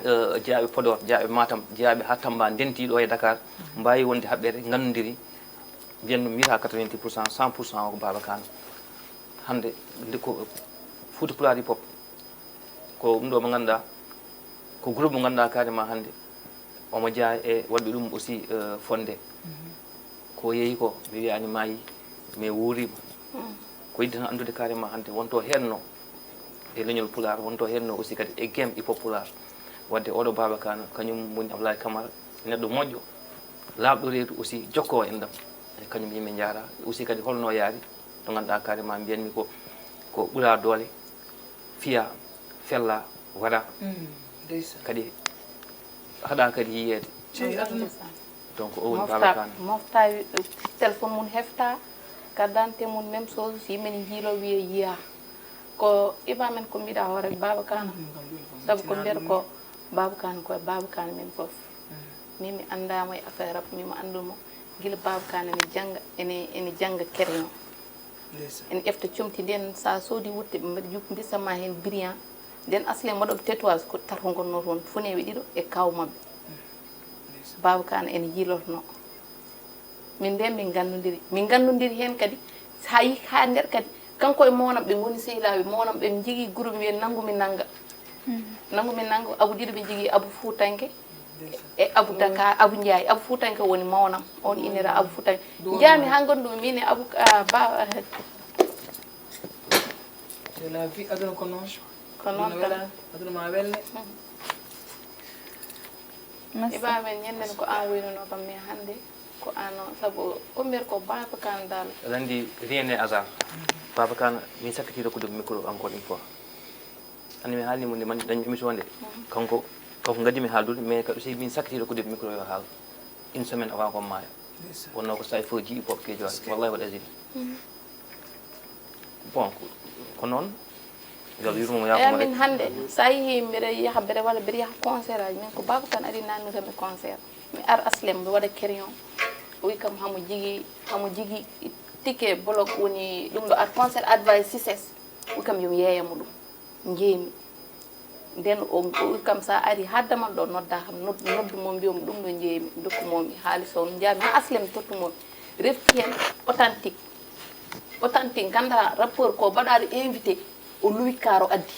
euh, jeyaaɓe Podor, jeyaaɓe Matam, jeyaaɓe haa Tamba, ndenti ɗo e Dakar, mbaawi wonde haɓɓere, nganndondiri, mbiyen ɗum, mi wiyataa quatre-vingt-dix pour cent, cent pour cent o ko Baaba Kaana. Hannde nde ko Fuuta Pulaar Hip Hop, ko ɗum ɗo mo ngannduɗaa, ko groupe mo ngannduɗaa carrément hannde omo jeyaa e waɗɓe ɗum aussi, euh, fonnde. Ko yehi ko, mi wiyaani maayi, mais wuuriima. Ko yiɗde tan anndude carrément hannde wonto heenno e leñol pulaar, wonto heenno aussi kadi e game hip hop pulaar. Wadde oɗo Baaba Kaana, kañum woni Ablaye Camara, neɗɗo moƴƴo, laaɓɗo reedu aussi, jokkoowo enɗam. E kañum yimɓe njaara. Aussi kadi holno yaari, to ngannduɗaa carrément mbiyanmi ko, ko ɓuraa doole, fiyaa, fellaa, waɗaa. Kadi haɗaa kadi yiyeede. Cey aduna. Donc o woni Baaba Kaana. Mofta, mofta, téléphone mum hefta, carte d'identité mum même chose, so yimɓe ne njiilo wiya yiya. Ko iba men ko mbiɗa hoore Baaba Kaana. Sabu ko mbiyata ko Baaba Kaana ko Baaba Kaana men fof. Min mi anndaama e affaire rap, min mi anndumo gila Baaba Kaana ene jannga, ene, ene jannga crayon. Ene ƴefta comci nden, so a soodi wutte, ɓe mbaɗi juk-, mbisa ma heen brillant. Nden aslen waɗooɓe tatouage ko tarko ngonno toon, funeeɓe ɗiɗo e kaaw maɓɓe. Baaba Kaana ene yiilorno. Min nden min nganndondiri. Min nganndondiri heen kadi, so a yii haa nder kadi, kanko e mawnam ɓe ngoni sehilaaɓe, mawnam ɓe njogii groupe wiye Nanngu mi nannga. Nanngu mi nannga, Abu ɗiɗo ɓe njogii, Abu Fuutanke, e Abu Dakar, Abu Njaay. Abu Fuutanke woni mawnam, on inira Abu Fuutanke. Njaami haa ngonndumi min e Abu, ah, ba, ah, C'est la vie, aduna ko noon. Ko noon tan. Aduna ma welle. Iba men ñanden ko an wayluno kam, mais hannde ko an o, sabu ko mbiyata ko Baaba Kaana dal. Aɗa anndi, rien n'est hasard. Baaba Kaana, min sakkitiiɗo ko dogmi micro encore une fois. Anndi mi haalni mo nde man dañmi émission nde. Kanko, kanko ngaddi mi haaldude, mais kadi aussi min sakkitiiɗo ko dogmi micro yo haal. Une semaine avant ko maaya. Wonno ko saay fof jiɗi pop kejo waɗi. Wallahi wal azim. Bon, ko, ko noon. Yo Allah yurmo mo, yaafo mo rek. Min hannde, so a yehii mbiɗa yaha mbiɗa walla mbiɗa yaha concert aji, min ko Baaba Kaana ari nannude mi concert. Mi ar aslem, mi waɗa crayon. O wi kam hamo jigi, hamo jigi ticket bolok woni ɗum ɗo ar concert advice success. O wi kam yo mi yeeya mo ɗum. Njeeymi. Nden o, o wi kam, so a arii haa damal ɗo, noddaa kam, nod-, noddu mo, mbiyo mo ɗum ɗo njeeymi, ndokku mo mi haalis o, njaami haa aslem, tottu mo mi. Refti heen authentique. Authentique, nganndaa rappeur ko mbaɗaaɗo invité, o luwi kaaro addi.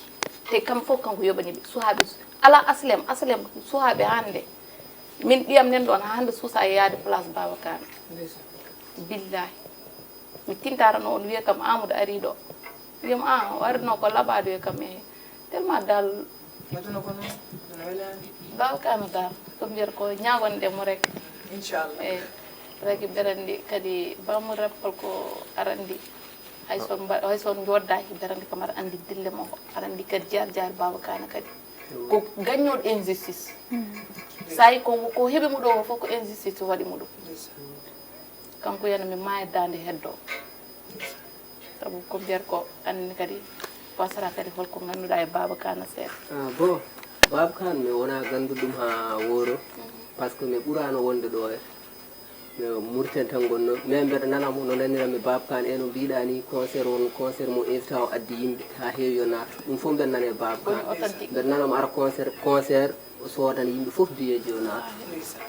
Te kam fof kanko yoɓani ɓe, suhaaɓe, alaa aslem, aslem, suhaaɓe hannde. Min ɗiyam nen ɗoon, haa hannde suusaa yaade place Baaba Kaana. Billahi. Mi tintaarano on, wiya kam, "Amadou arii ɗo." Wiyam, "Ah, o arino ko laɓaade," wiya kam, "Eh, tellement dal." Aduna ko noon, aduna welaani. Baaba Kaana dal, ko mbiyata ko ñaagonde mo rek. Inchallah. Eh, rek mbeɗa anndi kadi bammu rappal ko aɗa anndi. Hay so mba-, hay so on njoddaaki, mbeɗa anndi kam aɗa anndi dille mo, aɗa anndi kadi jaar jaar Baaba Kaana kadi. Ko gaññooɗo injustice. So a yi ko, ko heɓi mo ɗo fof ko injustice waɗi mo ɗum. Kanko yana mi maaya daande heddo. Sabu ko mbiyata ko, anne kadi, wasata kadi holko ngannduɗaa e Baaba Kaana seeɗa. Ah, bon, Baaba Kaana, mi wonaa ganndu ɗum haa wooro, par ce que mi ɓuraano wonde ɗo e, mi Mauritanie tan ngonno. Mais mbeɗa nana mo, no nanira mi Baaba Kaana, e no mbiɗa ni, concert on, concert mo invita o addi yimɓe haa heewi yo naat. Ɗum fof mbeɗa nana e Baaba Kaana. Woni authentique. Mbeɗa nana mo ara concert, concert, o soodana yimɓe fof billet ji o naat.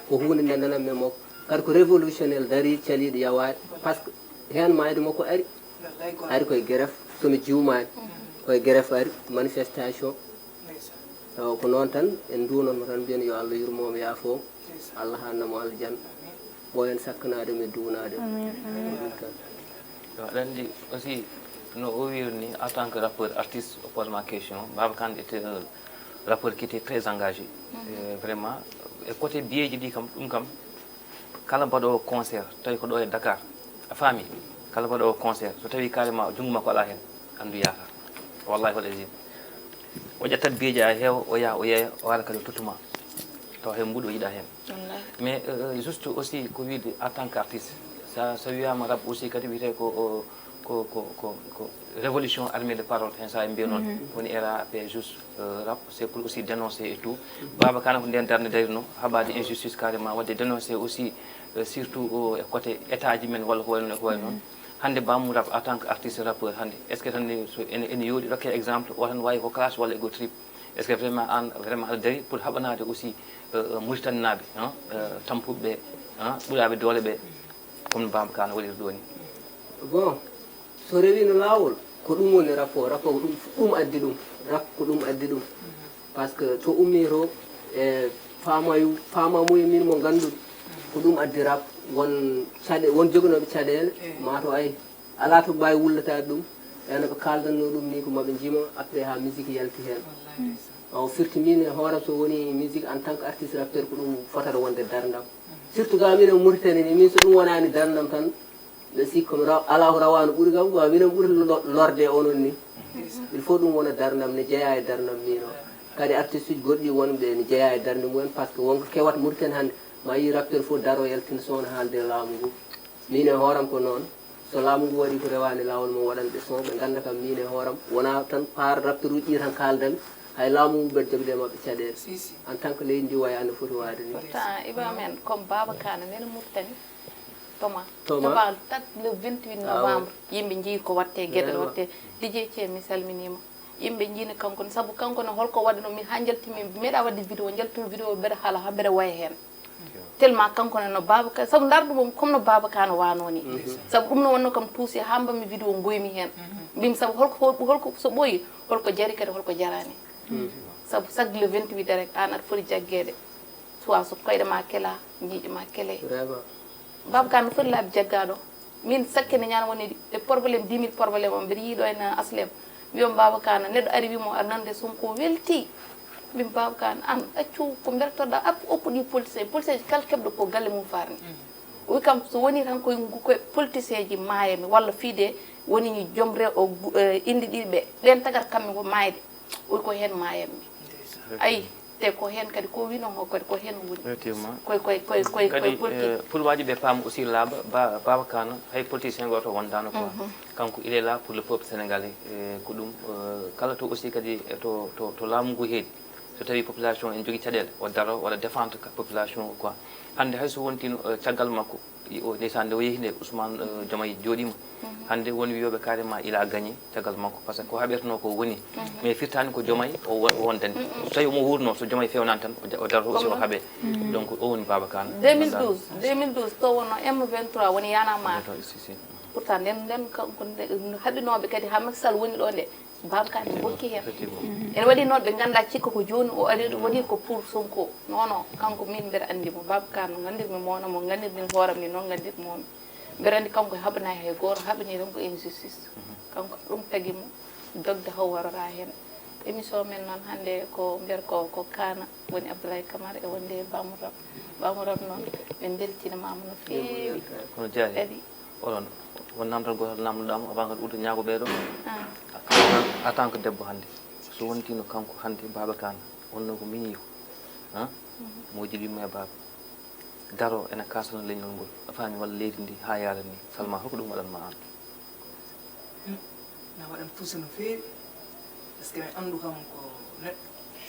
Ko huunde nde nana mi mo, kadi ko révolutionnaire dari, caliiɗo yawaade, par ce que heen maayde makko ari, ari koye grève, so mi juumaani, koye grève ari, manifestation. Tawa ko noon tan, en nduunanmo tan, mbiyen yo Allah yurmo mo, yaafo, Allah haanna mo aljan, ɓooyen sakkanaade mo e duwnaade mo. Ko ɗum tan. Aɗa anndi aussi, no o wiiri ni, en tant que rappeur artiste, o pose ma question. Baaba Kane était un rappeur qui était très engagé. Vraiment, e côté biyeeji ɗi kam, ɗum kam, kala mbaɗoowo concert, tawi ko ɗo e Dakar, a faami, kala mbaɗoowo concert, so tawi carrément junngo makko alaa heen, anndu yaakaar. Wallahi wal azim. O ƴettat biyeeji a heewa, o yaha, o yeeya, o ara kadi o tottuma. Tawa heen mbuɗo yiɗa heen. Mais juste aussi ko wiide en tant que artiste, so so wiyaama rap aussi kadi wiyetee ko ko ko ko ko révolution armée de parole, heen so en mbiya noon. Woni R A P, juste rap, c'est pour aussi dénoncer et tout. Baaba Kane ko ndeen darnde darino, haɓaade injustice carrément, waɗde dénoncer aussi, surtout e côté état ji men walla ko wayi noon e ko wayi noon. Hannde baamu rap en tant que artiste rappeur hannde, est ce que tan so ene ene yooɗi rokke exemple, o tan waawi ko clash walla ego trip? Est ce que vraiment an vraiment aɗa dari pour haɓanaade aussi Muritaninaaɓe, tampuɓe ɓe, ɓuraaɓe doole ɓe, comme no Baaba Kane waɗiri ɗo ni? Bon, so rewino laawol, ko ɗum woni rap o. Rap o ko ɗum ɗum addi ɗum. Rap ko ɗum addi ɗum. Par ce que to ummii to e faamayu faamamuye min mo ngannduɗo, ko ɗum addi rap. Won caɗe won joginooɓe caɗeele, ma to ay alaa to mbaawi wullataade ɗum. Ɓe no ɓe kaaldanno ɗum ni ko maɓe njima, après haa musique yalti heen. O firti min e hooram so woni musique en tant que artiste rappeur ko ɗum fotata wonde darndam. Surtout ga minen Mauritanie ni, min so ɗum wonaani darndam tan, mbiɗa sikki komi raw alaa ko rawaano ɓuri kam quoi. Minen ɓuri lorde onon ni. Il faut ɗum wona darndam, ne jeyaa e darndam min o. Kadi artiste uji goɗɗi wonɓe ne jeyaa e darnde mumen, par ce que wonko kewat Mauritanie hannde, ma yii rappeur fof daro yaltina son haalde laamu ngu. Min e hooram ko noon. So laamu ngu waɗi ko rewaani laawol mum waɗanɓe son ɓe ngannda kam min e hooram wonaa tan paar rappeur uji ɗi tan kaaldami, hay laamu ngu mbeɗa jogde maɓɓe caɗeele. En tant que leydi ndi waya no foti waade ni. Pourtant iba men comme Baaba Kane nena Mauritanie. Toma Toma. Toma tat le vingt-huit novembre yimɓe njii ko watte gueɗe watte. Dj Thie mi salminima. Yimɓe njiini kanko ne sabu kanko ne holko waɗano min haa njaltimi meeɗa waɗde vidéo njaltumi vidéo mbeɗa haala haa mbeɗa waya heen. Tellement kanko ne no Baaba Kane sabu ndaar ɗum comme no Baaba Kane waano ni. Sabu ɗum no wonno kam tuusi haa mbaɗmi vidéo ngoymi heen. Mbimi sabu holko holko so ɓooyi holko jari kadi holko jaraani. Sabu chaque le vingt-huit direct aan aɗa foti jaggeede. Soit so koyɗe ma kela, ñiiƴe ma kele. Baaba Kane no foti laabi jaggaaɗo. Min sakkene ñaan woni e problème dix mille problème o mbeɗa yiiɗo en aslem. Mbiyon Baaba Kane neɗɗo ari wimo aɗa nande Sonko welti. Mbimi Baaba Kane an accu ko mbeltoɗa ar oppuɗi politicien politicien ji kala keɓɗo ko galle mum farni. O wi kam so woni tan koye koye politicien ji maayami walla fiide woni joom rew indi ɗiɗi ɓe ɓen tagat kamɓe ko maayde. O wi ko heen maayammi. Ayi. Te ko heen kadi ko wino o kadi ko heen woni. Effectivement. Koye koye koye koye koye Kadi politique. eh, pulwaaji ɓe paama aussi laaɓa ba- Baaba Kane hay politicien gooto wondaano quoi. Kanko il est là pour le peuple sénégalais. Eh, ko ɗum eh, kala to aussi kadi eh, to to to laamu ngu heedi so tawi population en jogii caɗeele o daro waɗa défendre ka population o quoi. Hannde hay so wontino eh, caggal makko. O ndeysaan nde o yehi nde Ousmane Diomaye jooɗiima. Hannde won wiyooɓe carrément il a gagné caggal makko par ce que ko haɓirteno ko woni. Mais firtaani ko Diomaye o wondani. So tawi omo wuurno so Diomaye fewnaani tan o daroto aussi o haɓe. Donc o woni Baaba Kane. deux mille douze deux mille douze to wonno M vingt-trois woni Y'en a marre. Pourtant nden nden kanko haɓinooɓe kadi haa Macky Sall woni ɗo nde. Baaba Kane ne bokki heen. Ene waɗi noon ɓe nganndaa cikka ko jooni o ari waɗi ko pour Sonko. Non non kanko min mbeɗa anndi mo Baaba Kane no nganndirmi mo wona mo nganndirmi hooram ni noon nganndirmi mo. Mbeɗa anndi kanko haɓanaani hay gooto haɓanii tan ko injustice. Kanko ɗum tagi mo dogde haw warora heen. Émission men noon hannde ko mbiyata ko ko Kaana woni Abdoulaye Camara e wonde Bamou Rap. Bamou Rap noon min mbeltinimaama no feewi. Kono Diarry. Kadi. Oɗon won namdal gootal namdoɗaa mo avant kadi udda ñaago ɓeeɗo. En tant que debbo hannde so wontiino kanko hannde Baaba Kane wonno ko miñiiko. Mo jibinma e baaba daro ene kaasana leñol ngol a faami walla leydi ndi haa yaara ni Salma holko ɗum waɗanma aan? Na waɗan pusa no feewi. Par ce que min anndu kam ko neɗɗo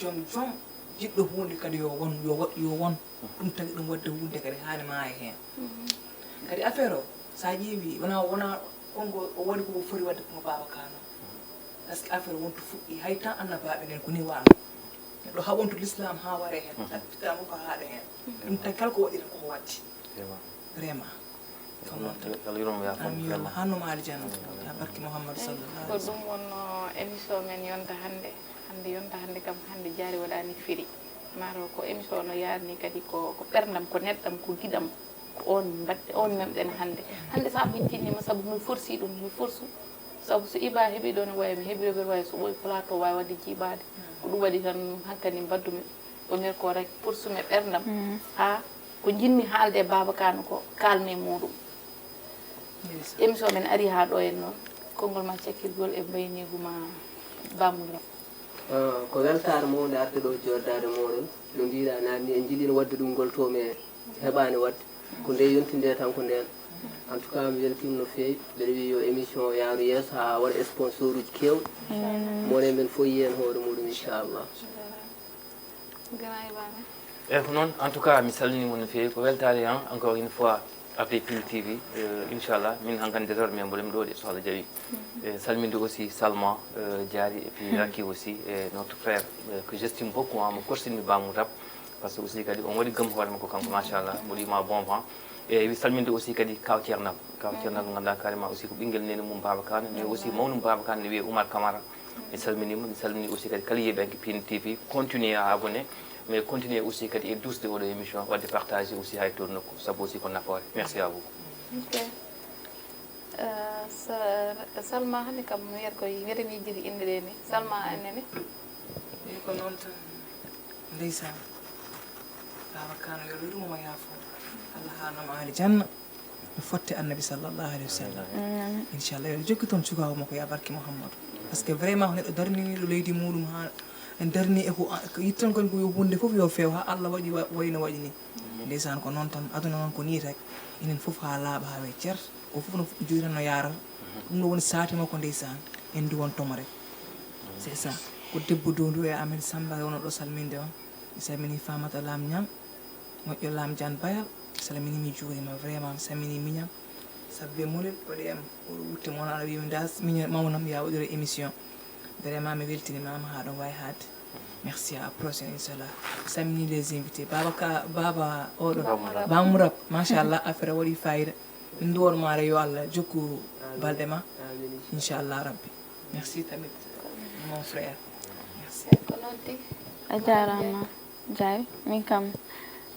joom joom jiɗɗo huunde kadi yo won yo waɗ yo won. Ɗum tagi ɗum waɗde huunde kadi haani maaya heen. Kadi affaire o so a ƴeewi wona wona konko o waɗi koko foti waɗde komo Baaba Kano. Par ce que affaire wonto fuɗɗi hay temps annabaaɓe nen ko ni waano. Neɗɗo haɓonto l'islam haa ware heen. Ɗaɓɓitaama ko haaɗa heen. Ɗum tagi kala ko waɗiren koko waɗde. Vraiment. Ko noon tan. Amin yo Allah haanuma aljana. Ya barke Muhammadu sallallahu alaihi wasallam. Ko ɗum wonno émission men yonta hannde. Hannde yonta hannde kam, hannde jaari waɗaani firi. Maaro ko émission no yaarni kadi ko, ko ɓerndam, ko neɗɗam, ko giɗam, ko on mbaɗ-, on memɗen hannde. Hannde sa mi tinniima sabu mi forsi ɗum, mi forsu. Sabu so Iba heɓi ɗo ne wayi, mi heɓi ɗo mbeɗa wayi so ɓooyi plateau waawi waɗde jiiɓaade. Ko ɗum waɗi tan hankadi mbaɗdumi. Ɗum ko rek forsu mi ɓerndam. Haa ko njiɗmi haalde e Baaba Kaana ko kaalmi e muuɗum. Émission men ari haa ɗo en noon. Konngol ma cakkirgol e mbayniigu ma Bamum Rap. Ah, ko weltaare mawnde arde ɗo jooɗdaade mooɗon. No mbiɗa naamni en njiɗino waɗde ɗum ngol to, mais heɓaani waɗde. Ko nde yontinde tan ko ndeen. En tout cas, mi weltiima no feewi. Mbeɗa wiya yo émission yaaru yeeso haa waɗa sponsor uji keewɗi. Ameen, ameen. Mo woni men fof yiya heen hoore muuɗum, inchallah. Grand Ibrahima. Eyi, ko noon. En tout cas, mi salminii mon no feewi. Ko weltaare en, encore une fois, après Pire T V. Euh, inchallah, min hankadi désormais mboɗo mi ɗo de, so Allah jaɓi. Mhm. E salminde aussi Salma, euh, Diary, et puis Racky aussi, et notre frère, euh, que j'estime beaucoup, hein, mo korsinmi Bamum Rap. Parce que aussi kadi on waɗi gam hoore makko kanko, machallah, mboɗo wima bon vent. E wi salminde aussi kadi Kaw Ceernal. Kaw Ceernal, mo ngannduɗaa carrément aussi ko ɓinngel neene mum Baaba Kaana, mais aussi mawɗum Baaba Kaana ne wiyee Oumar Camara. Mi salminiima, mi salminii aussi kadi kala yiiɓe Pire T V, continuez à abonner, mais continuez aussi kadi e duusde oɗo émission, waɗde partage aussi haa e toon nokku, sabu aussi ko nafoore. Merci à vous. Ok. Euh, Sa-, Salma, hannde kam mi wiyata koye, wiyata mi yejjiti innde ɗe ni. Salma, annene? Eyi, ko noon tan. Ndeysaan. Baaba Kaana, yo Allah yurmo mo yaafo. Allah haarnamo aljanna. No fotte Annabi sallallahu alayhi wa sallam. Amin. Inchallah, yo Allah jokki toon cukaawo makko, ya barke Muhammadu. Parce que vraiment, ko neɗɗo darniniiɗo leydi muuɗum haa en darni e ko, ko yitton kon ko yo huunde fof yo feew haa Allah waɗi wa-, wayno waɗi ni. Ndeysaan, ko noon tan, aduna noon ko nii rek. Enen fof haa laaɓa, haa we cer. Ko fof no jogitan no yaarata. Ɗum ɗo woni saate makko, ndeysaan. En nduwonto mo rek. C'est ça. Ko debbo downdu e amen Samba wonno ɗo salminde on. Mi salmini Famata Lam Ñang. Moƴƴo Lam Diane Bayal, mi salmini, mi juurima vraiment, mi salmini miñam. Sabbe Molel, O D M, o wutte mon, aɗa wiimi nda miñam mawnam ya waɗire émission. Vraiment, mi weltinimaama haa ɗon wawi haadde. Merci, à la prochaine, inchallah. Mi salmini les invités. Baba Ka, Baba oɗo, Bamum Rap. Bamum Rap, machallah, affaire waɗi fayida. Min duwor maare yo Allah jokku balɗe ma, inchallah Rabbi. Merci tamit, mon frère. Merci. Ko noon tigi. A jaaraama. Diary, min kam,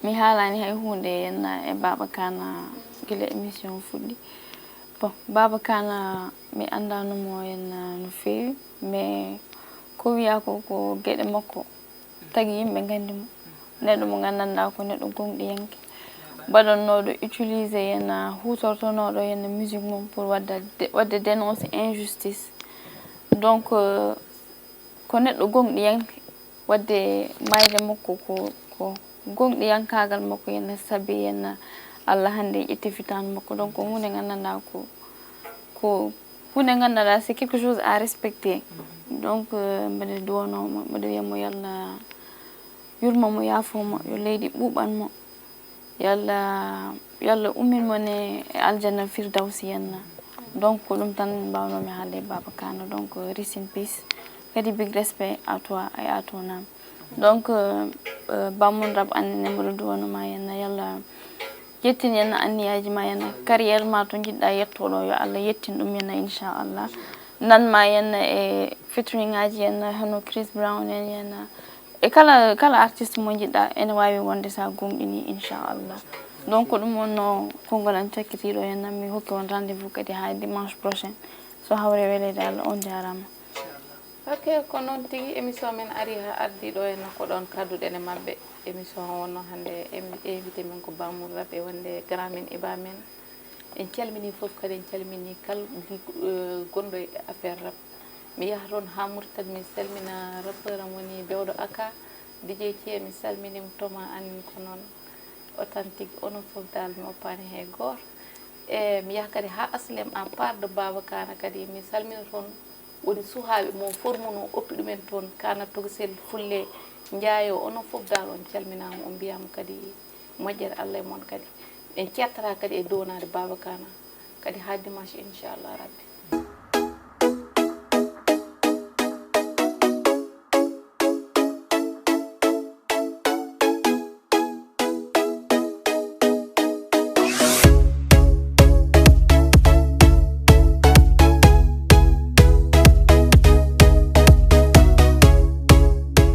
mi haalaani hay huunde henna e Baaba Kaana gila émission o fuɗɗi. Bon, Baaba Kaana, mi anndaano mo henna no feewi, mais ko wiyaa ko, ko geɗe makko tagi yimɓe nganndi mo. Neɗɗo mo nganndanɗaa ko neɗɗo gonɗiyanke, mbaɗannooɗo, utilisé henna, huutortonooɗo henna musique mum pour waɗda de-, waɗde dénonce injustice. Donc, euh, ko neɗɗo gonɗiyanke, waɗde maayde makko ko, ko gonɗiyankaagal makko, henna saabi henna Allah hannde ƴetti fitaandu makko. Donc, ko huunde nganndanɗaa ko, ko huunde nganndanɗaa, c'est quelque chose à respecter. Donc, euh, mbeɗa duwanoo mo, mbeɗa wiya mo yo Allah yurmo mo, yaafo mo, yo leydi ɓuuɓan mo. Yo Allah, yo Allah ummin mo ne e aljanna firdawsi henna. Donc, ko ɗum tan mbaawnomi haalde e Baaba Kaana. Donc, rest in peace. Kadi big respect à toi et à ton âme. Donc, euh, euh, Bamum Rap, aan ne mboɗo duwanoo ma henna, yo Allah yettin henna anniyaaji ma henna. Carrière ma to njiɗɗaa yetto ɗo, yo Allah yettin ɗum henna, inchallah. Nan ma henna e featuring aji henna, hono Chris Brown en henna. E kala, kala artiste mo njiɗɗaa, ene waawi wonde so a gomɗinii, inchallah. Donc, ko ɗum wonnoo konngol am cakkitiiɗo henna, mi hokki on rendez-vous kadi haa dimanche prochain. So hawre weleede Allah, on jaaraama. Ok, ko noon tigi, émission men ari haa ardii ɗo henna, ko ɗoon kadduɗen e maɓɓe. Émission o wonnoo hannde, invi-, invité men ko Bamum Rap e wonde grand men, Iba men. En calminii fof kadi, en calminii kala li-, eh, gonɗo e affaire rap. Mi yaha toon haa Mauritanie, mi salmina rappeur am woni Bewɗo Aka, D J Thié, mi salminii mo, Thomas Anne, ko noon Authentique, onon fof dal mi oppaani hay gooto. E mi yaha kadi haa Aslem, à part de Baaba Kaana kadi, mi salmina toon woni suhaaɓe mo formuno, oppi ɗumen toon, Kaana Tokosel, Fulle, Njaayo, onon fof dal on calminaama, on mbiyaama kadi moƴƴere Allah e mon kadi. En cettata kadi e downaade Baaba Kaana kadi haa dimanche, inchallah Rabbi.